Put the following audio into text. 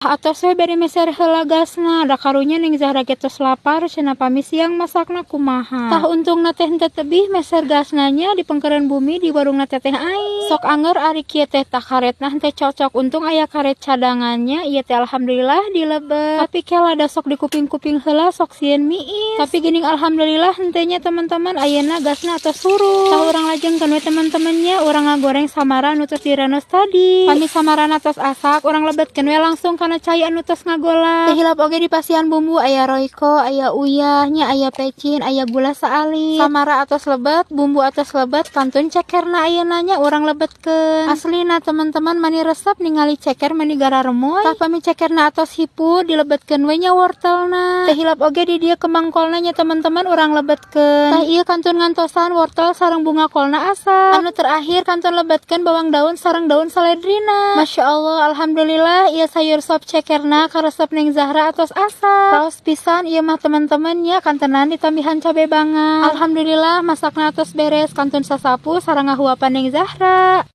Atos we bade meser heula gasna, da karunya Neng Zahra ge tos lapar cenah, pami siang masakna kumaha. Tah, untungna teh henteu tebih meser gasna nya, di pengkeureun bumi di warungna Teteh Aing. Sok anger ari kieu teh, tah karetna henteu cocok, untung aya karet cadangannya ieu teh, alhamdulillah dilebet. Tapi kela da sok dikuping-kuping heula, sok sieun miis. Tapi geuning alhamdulillah henteu nya, teman-teman, ayeuna gasna atos surut. Tah, urang lajengkeun we, teman-temannya, urang ngagoreng samara nu tos direnos tadi. Pami samarana tos asak, urang lebetkeun we langsung kana cai anu tos ngagolak. Teu hilap oge dipasihan bumbu, aya Royco, aya uyah nya, aya pecin, aya gula saalit. Samara atos lebet, bumbu atos lebet, kantun cekerna ayeuna nya urang lebetkeun. Aslina, teman-teman, mani resep ningali ceker mani gararemoy. Tah, pami cekerna atos hipu, dilebetkeun we nya wortelna. Teu hilap oge di dieu kembang kolna nya, teman-teman, urang lebetkeun. Tah, ieu kantun ngantosan wortel sareng bunga kolna asak. Anu terakhir kantun lebetkeun bawang daun sareng daun seledrina. Masya Allah, alhamdulillah ieu sayur sop cekerna karesep Neng Zahra atos asak. Raos pisan ieu mah, teman-teman nya, kantenan ditambihan cabe banget. Alhamdulillah masakna atos beres, kantun sasapu sareng ngahuapan Neng Zahra.